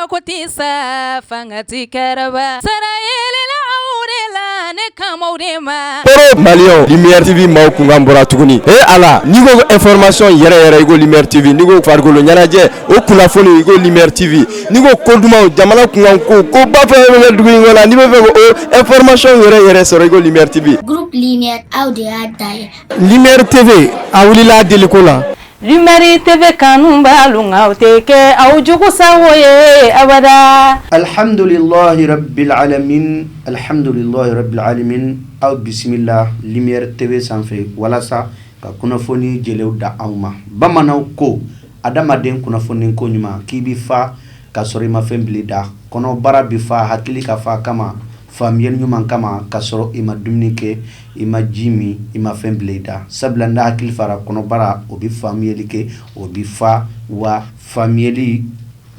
Ko tɛ sa fanga tɛ kɛrɛba sara yɛlɛla aw de la ne kama de ma. Maliyɛnw, Lumière TV maaw kunkan bɔra tuguni. E Ala, n'i ko information yɛrɛ yɛrɛ, i ko Lumière TV. N'i ko farikolo ɲɛnajɛ, o kunnafoni, i ko Lumière TV. N'i ko ko dumanw, jamana kunkan ko, koba fɛn fɛn bɛ dugu in kɔnɔ, n'i bɛ fɛ k'o information yɛrɛ yɛrɛ sɔrɔ, i ko Lumière TV. Groupe Lumière, aw de y'a da ye. Lumière TV, a wulila deliko la. Lumière TV kanu b'alu nka o tɛ kɛ aw jugu sago ye abada. Alhamdulillahi rabbil alamin, alhamdulillahi rabbil alamin. Aw bisimila Lumière TV sanfɛ walasa ka kunnafoni jɛlenw da aw ma. Bamananw ko adamaden kunnafoni ko ɲuman k'i bi fa ka sɔrɔ i ma fɛn bili da kɔnɔbara bi fa, hakili ka fa kama, faamuyali ɲuman kama, ka sɔrɔ i ma dumuni kɛ, i ma ji min, i ma fɛn bila i da. Sabula n'a hakili fara kɔnɔbara, o bɛ faamuyali kɛ, o bɛ fa. Wa faamuyali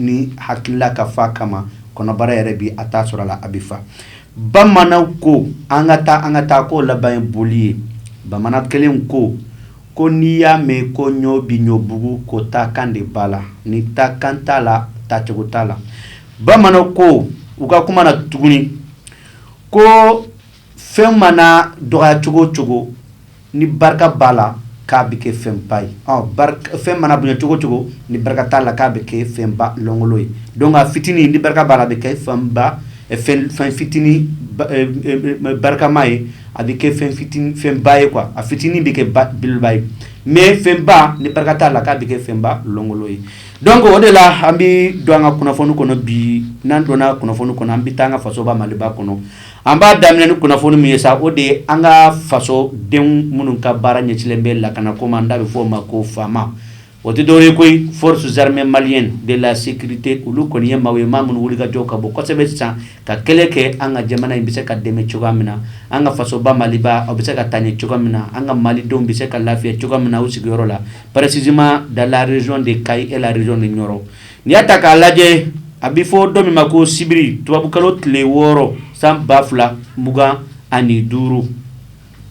ni hakilila ka fa kama, kɔnɔbara yɛrɛ bi a t'a sɔrɔ a la, a bɛ fa. Bamananw ko an ka taa, an ka taa ko laban ye boli ye. Bamanan kelen ko n'i y'a mɛn ko ɲɔ bi ɲɔ bugu, ko taakan de b'a la, ni taakan t'a la, taacogo t'a la. Bamananw ko u ka kuma na tuguni ko fɛn mana dɔgɔya cogo o cogo, ni barika b'a la, k'a bɛ kɛ fɛnba ye. Fɛn mana bonya cogo o cogo, ni barika t'a la, k'a bɛ kɛ fɛnba lɔngolo ye. Donc a fitinin, ni barika b'a la, a bɛ kɛ fɛnba, fɛn fitinin barikama ye, a bɛ kɛ fɛn fitinin fɛnba ye quoi. A fitinin bɛ kɛ belebeleba ye, mais fɛnba, ni barika t'a la, k'a bɛ kɛ fɛnba lɔngolo ye. Donc o de la an bɛ don an ka kunnafoni kɔnɔ bi. N'an donna kunnafoni kɔnɔ, an bɛ taa an ka fasoba Maliba kɔnɔ. An b'a daminɛ ni kunnafoni min ye sa, o de ye an ka fasodenw minnu ka baara ɲɛsilen bɛ lakanako ma, n'a bɛ fɔ o ma ko FAMa. O tɛ dɔwɛrɛ ye koyi, Forces armées maliennes de la sécurité. Olu kɔni ye maaw ye, maa minnu wuli ka jɔ ka bɔ kosɛbɛ sisan ka kɛlɛ kɛ an ka jamana in bɛ se ka dɛmɛ cogoya min na, an ka fasoba Maliba, o bɛ se ka taa ɲɛ cogoya min na, an ka malidenw bɛ se ka lafiya cogoya min na u sigiyɔrɔ la, précisément dans la région de Kayi et la région de Nioro. N'i y'a ta k'a lajɛ, a bɛ fɔ dɔ min ma ko sibiri, tubabukalo tile 6, san 2025,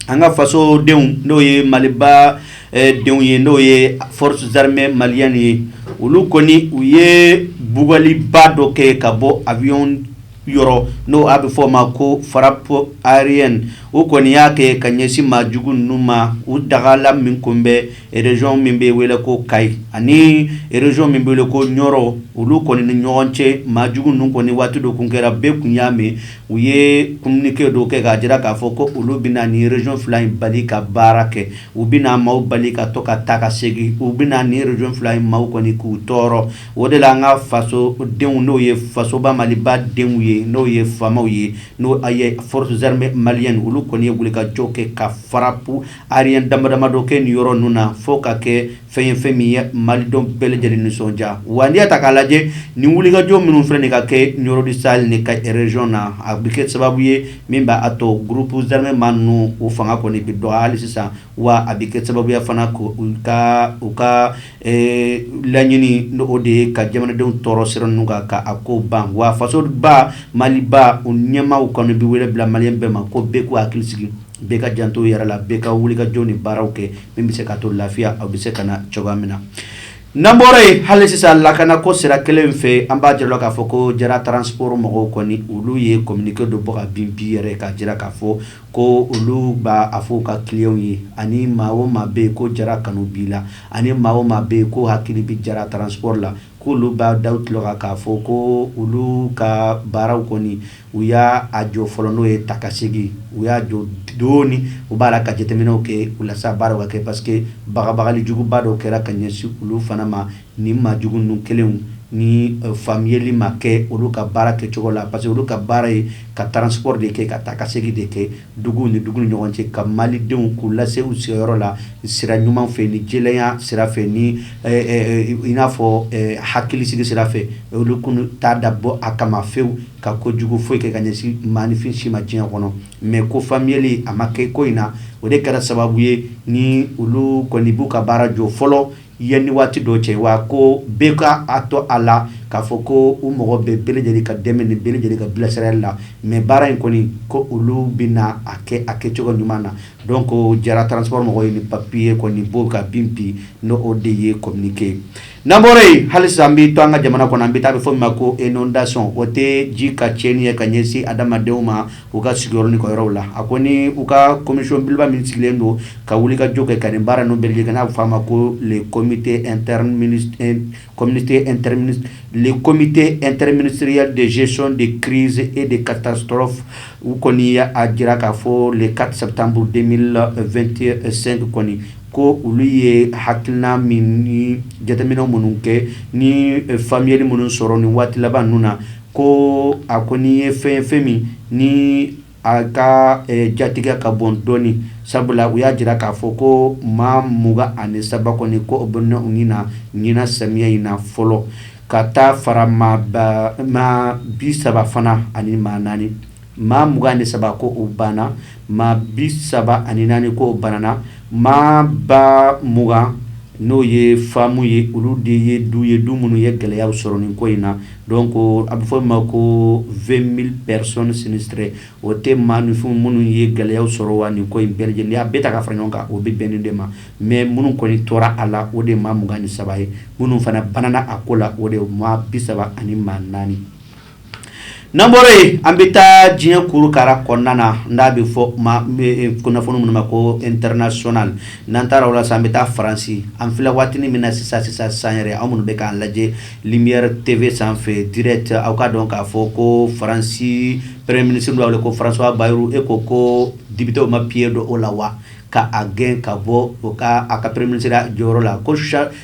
an ka fasodenw, n'o ye Maliba denw ye, n'o ye Forces armées maliennes ye, olu kɔni u ye bugɔliba dɔ kɛ ka bɔ avion yɔrɔ, n'o a bɛ fɔ o ma ko frappe aérienne. O kɔni y'a kɛ ka ɲɛsin maa jugu ninnu ma. U dagala min kun bɛ région min bɛ wele ko Kayi ani région min bɛ wele ko Ɲɔrɔ, olu kɔni ni ɲɔgɔn cɛ, maa jugu ninnu kɔni, waati dɔ kun kɛra, bɛɛ kun y'a mɛn, u ye communiqué dɔ kɛ k'a jira k'a fɔ ko olu bɛna nin région fila in bali ka baara kɛ, u bɛna maaw bali ka to ka taa ka segin, u bɛna nin région fila in maaw kɔni k'u tɔɔrɔ. O de la an ka fasodenw, n'o ye fasoba Maliba denw ye, n'o ye faamaw ye, n'o ye Forces armées maliennes, olu kɔni ye wulikajɔ kɛ ka frappe aérienne dama dama dɔ kɛ nin yɔrɔ ninnu na, fo ka kɛ fɛn ye, fɛn min ye malidenw bɛɛ lajɛlen nisɔndiya. Wa n'i y'a ta k'a lajɛ, nin wulikajɔ minnu filɛ nin ka kɛ Nioro du Sahel ni ka région na, a bɛ kɛ sababu ye min b'a to groupes armés maa ninnu, o fanga kɔni bɛ dɔgɔya hali sisan. Wa a bɛ kɛ sababu ye fana ko u ka laɲini, n'o de ye ka jamanadenw tɔɔrɔ sira ninnu kan, ka a ko ban. Wa fasoba Maliba, o ɲɛmaaw kɔni bɛ wele bila maliyɛn bɛɛ ma ko bɛɛ k'u hakili sigi, bɛɛ ka janto yɛrɛ la, bɛɛ ka wuli ka jɔ ni baaraw kɛ min bɛ se ka to lafiya aw bɛ se ka na cogoya min na. N'an bɔra yen, hali sisan lakanako sira kelen fɛ, an b'a jira k'a fɔ ko Jara Transport mɔgɔw kɔni, olu ye communiqué dɔ bɔ ka bin bi yɛrɛ, k'a jira k'a fɔ ko olu b'a a fɔ u ka clients ye, ani maa o maa bɛ yen ko Jara kanu b'i la, ani maa o maa bɛ yen ko hakili bɛ Jara Transport la, k'olu b'a da u tulo kan k'a fɔ ko olu ka baaraw kɔni, u y'a a jɔ fɔlɔ, n'o ye takasegi, u y'a jɔ dɔɔni, u b'a la ka jateminɛw kɛ walasa baaraw ka kɛ, parce que bagabagali juguba dɔw kɛra ka ɲɛsin olu fana ma. Nin maa jugu ninnu kelenw ni faamuyali ma kɛ olu ka baara kɛcogo la, parce que olu ka baara ye ka transport de kɛ, ka taa ka segin de kɛ dugu ni dugu ni ɲɔgɔn cɛ, ka malidenw k'u lase u sigiyɔrɔ la sira ɲuman fɛ, ni jɛlenya sira fɛ, ni i n'a fɔ hakilisigi sira fɛ. Olu kun t'a dabɔ a kama fewu ka kojugu foyi kɛ ka ɲɛsin maaninfin si ma diɲɛ kɔnɔ. Mais ko faamuyali a ma kɛ ko in na, o de kɛra sababu ye ni olu kɔni b'u ka baara jɔ fɔlɔ yanni waati dɔ cɛ. Wa ko bɛɛ ka a to a la. k'a fɔ ko u mɔgɔ bɛ bɛɛ lajɛlen ka dɛmɛ ni bɛɛ lajɛlen ka bilasirali la, mais baara in kɔni ko olu bɛna a kɛ a kɛcogo ɲuman na. Donc Jara Transport mɔgɔw ye ni papier kɔni bɔ ka bin bi, n'o o de ye communiqué. N'an bɔra yen, halisa an bɛ to an ka jamana kɔnɔ. An bɛ taa, a bɛ fɔ min ma ko inondation, o tɛ ji ka tiɲɛni ye ka ɲɛsin adamadenw ma u ka sigiyɔrɔ ni ka yɔrɔw la. A ko ni u ka commission belebeleba min sigilen don ka wuli ka jɔ kɛ ka nin baara ninnu bɛɛ lajɛlen kɛ, n'a bɛ fɔ a ma ko le comité interministériel de gestion de crise et de catastrophe, u kɔni y'a jira k'a fɔ le 4 septembre 2025 kɔni, ko olu ye hakilina min ni jateminɛ minnu kɛ ni faamuyali minnu sɔrɔ nin waati laban ninnu na, ko a kɔni ye fɛn ye, fɛn min ni a ka jatigɛ ka bon dɔɔni, sabula u y'a jira k'a fɔ ko maa 23 kɔni, ko o bɛ u na ɲinan samiya in na fɔlɔ, ka taa fara maa 30 fana ani maa naani. Maa 23 ko o banna, maa 34 ko o banana, maa 20 000, n'o ye faamu ye, olu de ye du ye, du minnu ye gɛlɛyaw sɔrɔ nin ko in na. Donc a bɛ fɔ min ma ko 20 000 personnes sinistrées, o tɛ maaninfin minnu ye gɛlɛyaw sɔrɔ wa nin ko in bɛɛ lajɛlen, n'i y'a bɛɛ ta ka fara ɲɔgɔn kan, o bɛ bɛn nin de ma. Mais minnu kɔni tora a la, o de ye maa 23 ye. Minnu fana banana a ko la, o de ye maa 34. N'an bɔra yen, an bɛ taa diɲɛ kurukara kɔnɔna na, n'a bɛ fɔ ma kunnafoni minnu ma ko international. N'an taara o la sisan, an bɛ taa Faransi. An filɛ waatinin min na sisan sisan sisan yɛrɛ, aw minnu bɛ k'an lajɛ Lumière TV sanfɛ direct, aw ka dɔn k'a fɔ ko Faransi premier ministre b'a wele ko François Bayrou, e ko ko député ma pied don o la wa ka a gɛn ka bɔ o ka a ka premier ministre jɔyɔrɔ la, ko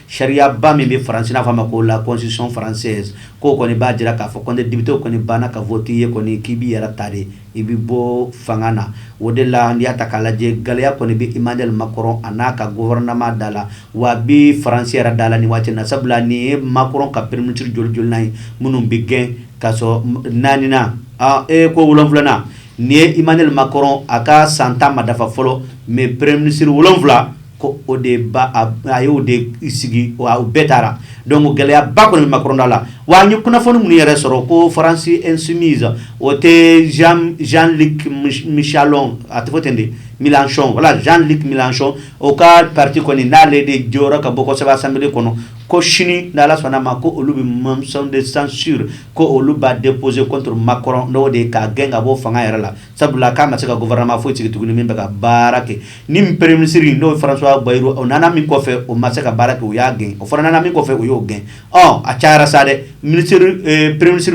sariyaba min bɛ Faransi, n'a fɔ a ma ko la constitution française, k'o kɔni b'a jira k'a fɔ ko ni député kɔni banna ka vote ye kɔni, k'i b'i yɛrɛ ta de, i bɛ bɔ fanga na. O de la, n'i y'a ta k'a lajɛ, gɛlɛya kɔni bɛ Emmanuel Macron a n'a ka gouvernement da la, wa a bɛ Faransi yɛrɛ da la nin waati in na, sabula nin ye Macron ka premier ministre joli jolina ye minnu bɛ gɛn k'a sɔrɔ naaninan e ko wolonfilanan nin ye Emmanuel Macron, a ka san 10 ma dafa fɔlɔ, mais premier ministre wolonfila ko o de ba a y'o de sigi, wa o bɛɛ taara. Donc gɛlɛyaba kɔni bɛ Macron da la. Wa an ye kunnafoni minnu yɛrɛ sɔrɔ ko France Insoumise, o tɛ Jean-Luc Michalon, a tɛ fɔ ten de, Mélenchon, voilà, Jean-Luc Mélenchon, o ka parti kɔni, n'ale de jɔyɔrɔ ka bɔ kosɛbɛ assemblée kɔnɔ, ko sini n'Ala sɔnna ma, ko olu bɛ motion de censure, ko olu b'a déposer contre Macron, n'o de ye k'a gɛn ka bɔ fanga yɛrɛ la, sabula k'a ma se ka gouvernement foyi sigi tuguni min bɛ ka baara kɛ. Ni premier ministre, n'o ye François Bayrou, o nana min kɔfɛ, o ma se ka baara kɛ, o y'a gɛn. O fana nana min kɔfɛ, o y'o gɛn. Ɔ a cayara sa dɛ, ministre premier ministre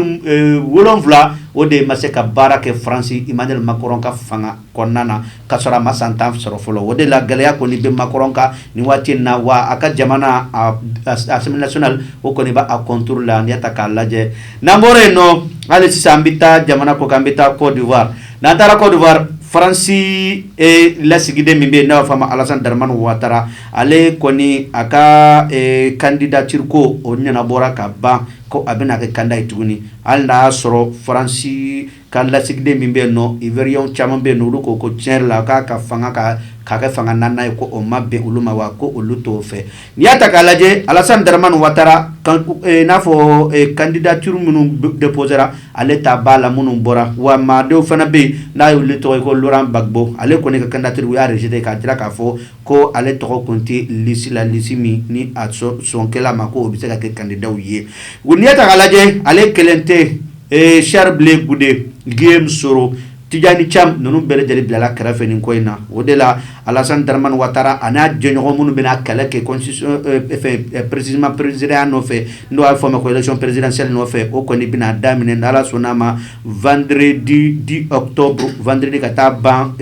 wolonfila, o de ma se ka baara kɛ Faransi Emmanuel Macron ka fanga kɔnɔna na, ka sɔrɔ a ma san 10 sɔrɔ fɔlɔ. O de la, gɛlɛya kɔni bɛ Macron kan nin waati in na, wa a ka jamana a Assemblée nationale, o kɔni b'a a contour la, n'i y'a ta k'a lajɛ. N'an bɔra yen nɔ, hali sisan an bɛ taa jamana kɔ kan, an bɛ taa Côte d'Ivoire. N'an taara Côte d'Ivoire, Faransi lasigiden min bɛ yen, n'a b'a fɔ a ma Alassane Dramane Ouattara, ale kɔni a ka candidature ko o ɲɛnabɔra ka ban, ko a bɛna kɛ candidat ye tuguni, hali n'a y'a sɔrɔ Faransi ka lasigiden min bɛ yen nɔ, Ivoirien caman bɛ yen nɔ, olu ko ko tiɲɛ yɛrɛ la, k'a ka fanga ka k'a kɛ fanga naaninan ye, ko o ma bɛn olu ma, wa ko olu t'o fɛ. N'i y'a ta k'a lajɛ, Alassane Dramane Ouattara, n'a fɔ candidature minnu déposera, ale ta b'a la minnu bɔra, wa maadenw fana bɛ yen, n'a y'olu tɔgɔ ye ko Laurent Gbagbo, ale kɔni ka candidature, u y'a rejeté k'a jira k'a fɔ ko ale tɔgɔ kun tɛ liste la, liste min ni a sɔnkɛla ma ko o bɛ se ka kɛ candidat ye. N'i y'a ta k'a lajɛ, ale kelen tɛ, Charles Blé Goudé, Guillaume Soro, Tidjane Thiam, ninnu bɛɛ lajɛlen bilala kɛrɛfɛ nin ko in na. O de la, Alassane Dramane Ouattara a n'a jɛɲɔgɔn minnu bɛna kɛlɛ kɛ constitution fɛn, précisément président nɔfɛ, n'o b'a fɔ a ma ko élection présidentielle nɔfɛ, o kɔni bɛna daminɛ n'Ala sɔnna a ma vendredi 10 octobre, vendredi ka taa ban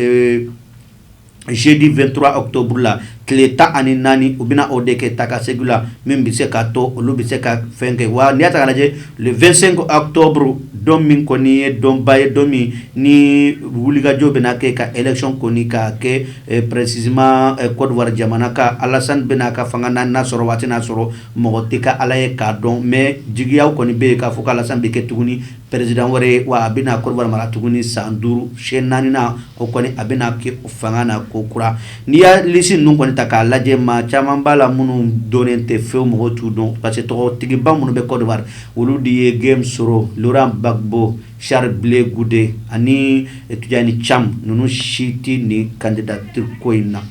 jeudi 23 octobre la, tile 14, u bɛna o de kɛ ta ka segu la, min bɛ se k'a to olu bɛ se ka fɛn kɛ. Wa n'i y'a ta k'a lajɛ, le 25 octobre. Don min kɔni ye dɔnba ye, don min ni wulikajɔ bɛna kɛ ka élection kɔni ka kɛ précisément Côte d'Ivoire jamana ka Alassane bɛna a ka fanga n'a sɔrɔ waati n'a sɔrɔ mɔgɔ tɛ ka Ala ye k'a dɔn, mais jigiyaw kɔni bɛ yen k'a fɔ ko Alassane bɛ kɛ tuguni président wɛrɛ ye, wa a bɛna Côte d'Ivoire mara tuguni san 5 siɲɛ naaninan o kɔni a bɛna kɛ fanga na ko kura. N'i y'a liste ninnu kɔni ta k'a lajɛ, maa caman b'a la minnu dɔnnen tɛ fewu, mɔgɔw t'u dɔn, parce que tɔgɔtigiba minnu bɛ Côte d'Ivoire, olu de ye Guillaume Soro, Laurent Gbagbo, Charles Blé Goudé ani Tidjane Thiam. Ninnu si tɛ nin candidature ko in na.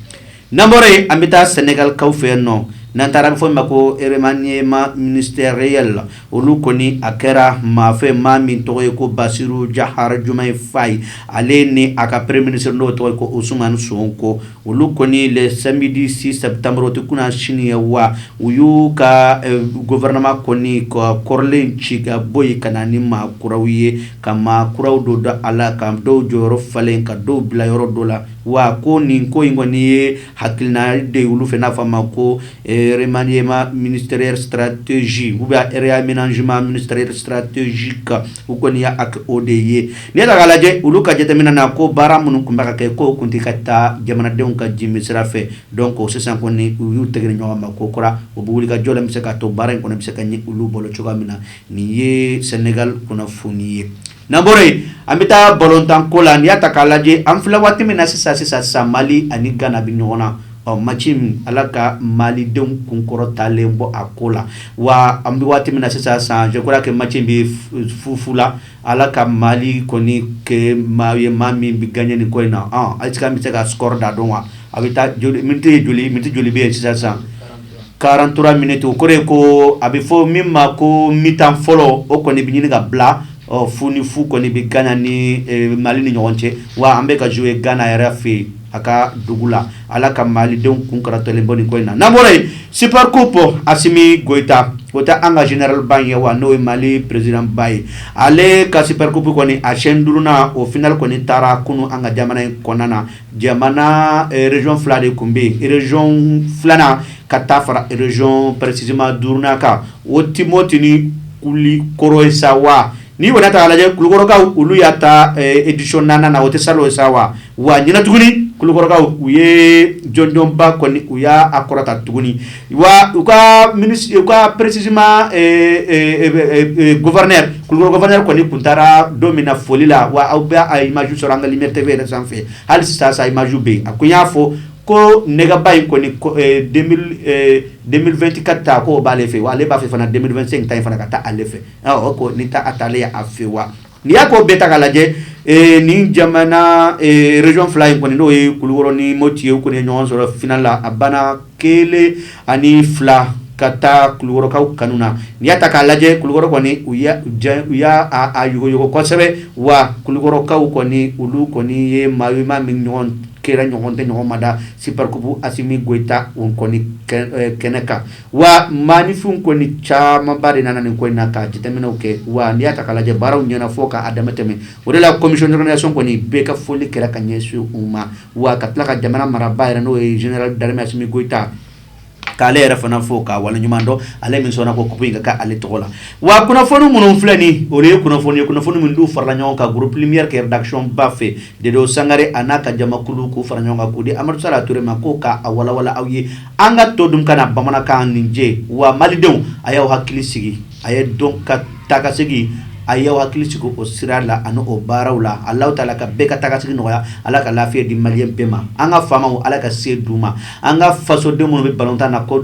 N'an bɔra yen, an bɛ taa Sénégal kaw fɛ yen nɔ. N'an taara, a bɛ fɔ min ma ko remaniement ministériel. Olu kɔni a kɛra maa fɛ, maa min tɔgɔ ye ko Bassirou Diomaye Diakhar Faye, ale ni a ka premier ministre n'o tɔgɔ ye ko Ousmane Sonko. Olu kɔni le samedi 6 septembre, o tɛ kunna sini ye wa, u y'u ka gouvernement kɔni ka kɔrɔlen ci ka bɔ yen ka na ni maa kuraw ye, ka maa kuraw don da a la, ka dɔw jɔyɔrɔ falen, ka dɔw bila yɔrɔ dɔ la. Wa ko nin ko in kɔni ye hakilina de ye olu fɛ, n'a fɔ a ma ko remaniement ministériel stratégie ou bien réaménagement ministériel stratégique. U kɔni y'a kɛ o de ye. N'i y'a ta k'a lajɛ, olu ka jateminɛ na, ko baara minnu tun bɛ ka kɛ, k'o tun tɛ ka taa jamanadenw ka jimi sira fɛ. Donc sisan kɔni u y'u tɛgɛ di ɲɔgɔn ma ko kura, u bɛ wuli ka jɔ la bɛ se k'a to baara in kɔni bɛ se ka ɲɛ olu bolo cogoya min na. Nin ye Sénégal kunnafoni ye. N'an bɔra yen, an bɛ taa balontan ko la. N'i y'a ta k'a lajɛ, an filɛ waati min na sisan sisan sisan, Mali ani Ghana bɛ ɲɔgɔn na. Ɔ match min, Ala ka malidenw kunkɔrɔtalen bɔ a ko la. Wa an bɛ waati min na sisan sisan, je crois que match in bɛ fu-fu la. Ala ka Mali kɔni kɛ maa ye, maa min bɛ gagner nin ko in na. Est ce que an bɛ se ka score da dɔn wa? A bɛ taa joli minute ye, joli minute joli bɛ yen sisan sisan? 43 minutes. O kɔrɔ ye ko a bɛ fɔ min ma ko mi-temps fɔlɔ, o kɔni bɛ ɲini ka bila. Ɔ fu ni fu kɔni bɛ Ghana ni Mali ni ɲɔgɔn cɛ. Wa an bɛ ka jouer Ghana yɛrɛ fɛ yen, a ka dugu la. Ala ka malidenw kun kɔrɔtɔlen bɔ nin ko in na. N'an bɔra yen, Super Coupe Assimi Goïta, o tɛ an ka général ba ye wa, n'o ye Mali président ba ye, ale ka Super Coupe kɔni a siɲɛ duurunan, o final kɔni taara kunun an ka jamana in kɔnɔna na. Jamana région fila de tun bɛ yen, région filanan ka taa fara région précisément duurunan kan, o ti Moti ni Kulikoro ye sa. Wa n'i kɔni ta k'a lajɛ, Kulukɔrɔkaw olu y'a ta édition naaninan na, o tɛ salon ye sa. Wa ɲinɛ tuguni, Kulukɔrɔkaw u ye jɔnjɔnba kɔni, u y'a a kɔrɔta tuguni. Wa u ka ministre, u ka précisément gouverneur, Kulukɔrɔ gouverneur kɔni tun taara don min na foli la, wa aw bɛ a image sɔrɔ an ka Lumière TV yɛrɛ sanfɛ hali sisan sa, image bɛ yen. A kun y'a fɔ ko nɛgɛba in kɔni 2024 ta, k'o b'ale fɛ, wa ale b'a fɛ fana 2025 ta in fana ka taa ale fɛ. Ɔ ko ni ta a taalen a fɛ. Wa n'i y'a ko bɛɛ ta k'a lajɛ, nin jamana région fila in kɔni, n'o ye Kulukɔrɔ ni Moti ye, u kɔni ye ɲɔgɔn sɔrɔ final la. A banna 1-2 ka taa Kulukɔrɔkaw kanu na. N'i y'a ta k'a lajɛ, Kulukɔrɔ kɔni u y'a a yogoyogo kosɛbɛ. Wa Kulukɔrɔkaw kɔni, olu kɔni ye maa ye, maa min ɲɔgɔn kɛra ɲɔgɔn tɛ ɲɔgɔn ma da Super Coupe Assimi Goïta o kɔni kɛnɛ kan. Wa maaninfinw kɔni camanba de nana nin ko in na ka jateminɛw kɛ. Wa n'i y'a ta k'a lajɛ, baaraw ɲɛna fo k'a dama tɛmɛ. O de la commission d'organisation kɔni bɛɛ ka foli kɛra ka ɲɛsin u ma. Wa ka tila ka jamana marabaa yɛrɛ, n'o ye général d'armée Assimi Goïta, k'ale yɛrɛ fana fo k'a waleɲuman dɔn, ale min sɔnna ko coupe in ka kɛ ale tɔgɔ la. Wa kunnafoni minnu filɛ nin, o de ye kunnafoni ye, kunnafoni min d'u farala ɲɔgɔn kan groupe Lumière kɛ rédaction ba fɛ, Dedo Sangare a n'a ka jamakulu k'u fara ɲɔgɔn kan k'o di Amadu Sala Ture ma ko k'a walawala aw ye, an ka to dun kana bamanankan nin jɛ. Wa malidenw, a y'aw hakili sigi, a ye dɔn ka taa ka segin, a y'aw hakili sigi o sira la ani o baaraw la. Alahu taala ka bɛɛ ka taga segin nɔgɔya, Ala ka lafiya di maliyɛn bɛɛ ma, an ka faamaw, Ala ka se d'u ma, an ka fasoden minnu bɛ balontan na ko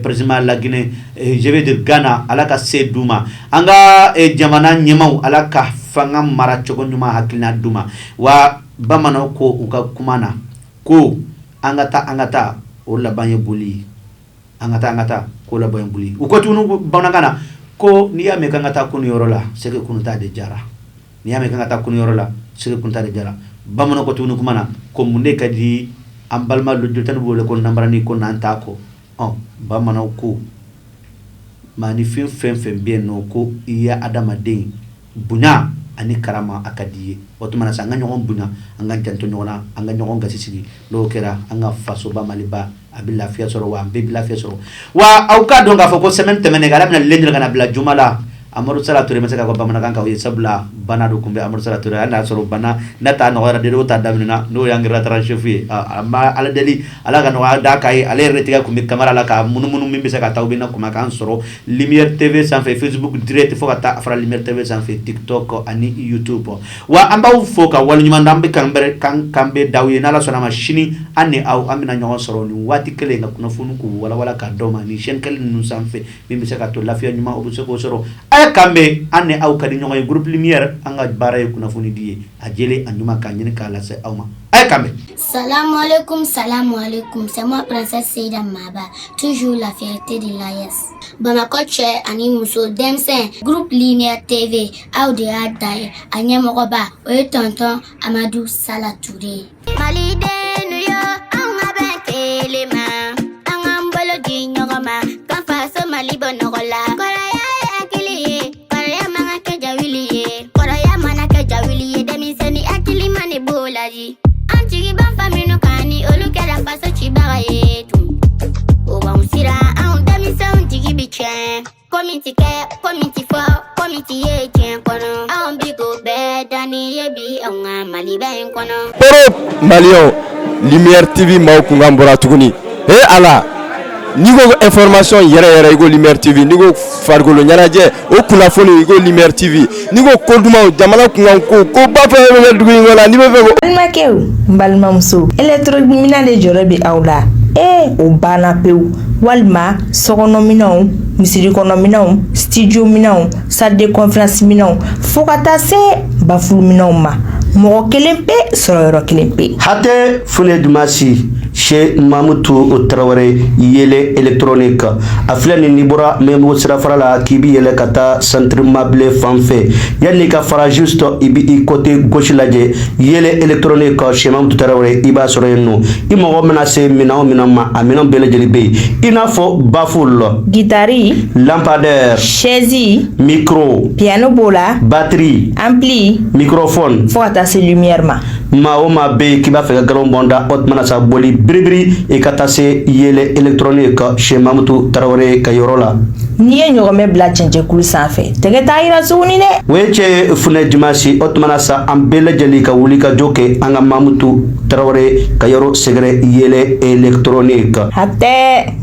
président la Guinée, je veux dire Ghana, Ala ka se d'u ma, an ka jamana ɲɛmaw, Ala ka fanga mara cogo ɲuman hakilina d'u ma. Wa bamananw ko u ka kuma na ko an ka taa, an ka taa, o laban ye boli ye, an ka taa, an ka taa, k'o laban ye boli ye. U ko tuguni bamanankan na ko n'i y'a mɛn k'an ka taa kunun yɔrɔ la, c'est que kunun ta de jara. N'i y'a mɛn k'an ka taa kunun yɔrɔ la, c'est que kunun ta de jara. Bamananw ko tuguni kuma na ko mun de ka di an balima lujurutani b'o wele ko nanbarani, ko n'an t'a kɔ. Ɔ bamananw ko maaninfin fɛn fɛn bɛ yen nɔ, ko i ye adamaden bonya ani karama, a ka di i ye. O tuma na sa, an ka ɲɔgɔn bonya, an ka janto ɲɔgɔn na, an ka ɲɔgɔn gasi sigi. N'o kɛra, an ka fasoba Maliba a bɛ lafiya sɔrɔ, wa an bɛɛ bɛ lafiya sɔrɔ. Wa aw k'a dɔn k'a fɔ ko semaine tɛmɛnen, k'a daminɛ lundi ka na bila juma la, Amadu Sala Ture ma se k'a ka bamanankan k'aw ye, sabula bana dɔ tun bɛ Amadu Sala Ture. Hali n'a sɔrɔ bana n'a ta nɔgɔyara, dedo ta daminɛna, n'o y'an rédacteur en chef ye. An b'a Ala deli, Ala ka nɔgɔya d'a ka ye. Ale yɛrɛ tigɛ tun bɛ caméra la ka munumunu, min bɛ se ka taa, u bɛna kumakan sɔrɔ Lumière TV sanfɛ, Facebook direct, fo ka taa fara Lumière TV sanfɛ, TikTok ani YouTube. Wa an b'aw fo ka waleɲuman dɔn. An bɛ kan bɛrɛ kan kan bɛ d'aw ye. N'Ala sɔnna a ma, sini an ni aw, an bɛna ɲɔgɔn sɔrɔ nin waati kelen ka kunnafoni k'u walawala k'a d'aw ma nin chaîne kelen ninnu sanfɛ, min bɛ se ka to lafiya ɲuman, o bɛ se k'o sɔrɔ. A ye kan bɛn, an ni aw ka di ɲɔgɔn ye. Groupe Lumière, an ka baara ye kunnafoni di ye, a jɛlen, a ɲuman, k'a ɲini k'a lase aw ma. A ye kan bɛn. Salam alaikum, salam alaikum. C'est moi, Princesse Seida Maba, toujours la fierté de l'AES. Bamakɔ cɛ ani muso, denmisɛn, Groupe Lumière TV, aw de y'a da ye. A ɲɛmɔgɔba, o ye tonton Amadu Sala Ture ye. Malidenw yo, an ka bɛn kelen ma, an k'an bolo di ɲɔgɔn ma, ka faso Mali bɔ nɔgɔ la. Kɔrɔya ye hakili ye, kɔrɔya man ka kɛ jawuli ye. Kɔrɔya mana kɛ jawuli ye, denmisɛnnin hakili ma ne b'o laji. An jigi b'an fa minnu kan, ni olu kɛra faso cibaga ye tun, o b'anw siran, anw denmisɛnw jigi bi tiɲɛ. Ko min ti kɛ, ko min ti fɔ, ko min ti ye diɲɛ kɔnɔ, anw bi k'o bɛɛ danni ye bi anw ka Maliba in kɔnɔ. Koro maliyɛnw, Lumière TV maaw kunkan bɔra tuguni. He Ala, n'i ko information yɛrɛ yɛrɛ, i ko Lumière TV. N'i ko farikolo ɲɛnajɛ, o kunnafoni, i ko Lumière TV. N'i ko ko dumanw, jamana kunkan ko, ko ba fɛn fɛn bɛ kɛ dugu in kɔnɔ, n'i bɛ fɛ ko Balimakɛw, n balimamuso, électronique de jɔrɔ bɛ aw la. Ee, o banna pewu. Walima sokɔnɔminɛnw, misiri kɔnɔminɛnw, studio minɛnw, salle de conférence minɛnw, fo ka taa se baffle minɛnw ma, mɔgɔ kelen pe sɔrɔ yɔrɔ kelen pe. Hatɛ Fune Dumasi chez Mamutu Tarawele, Yele électronique. A filɛ nin, n'i bɔra Mɛnbugu sirafara la k'i bi yɛlɛ ka taa centre mabile fan fɛ, yanni ka fara, juste i bi i côté gauche lajɛ, Yele électronique chez Mamutu Tarawele, i b'a sɔrɔ yen nɔ. I mago mana se minɛn o minɛn ma, a minɛn bɛɛ lajɛlen bɛ yen, i n'a fɔ baffle, guitare, lampadaire, chaise, micro, piano b'o la, batterie, ampli, microphone, fo ka taa se lumière ma. Maa o maa bɛ yen k'i b'a fɛ ka galon bɔn da, o tuma na sa, boli biribiri, i ka taa se Yele électronique chez Mamutu Tarawele ka yɔrɔ la. N'i ye ɲɔgɔmɛ bila cɛncɛnkulu sanfɛ, tɛgɛ t'a yira tuguni dɛ. O ye cɛ Funɛ Dimasi. O tuma na sa, an bɛɛ lajɛlen ka wuli ka jɔ kɛ an ka Mamutu Tarawele ka yɔrɔ sɛgɛrɛ, Yele électronique. Hatɛ.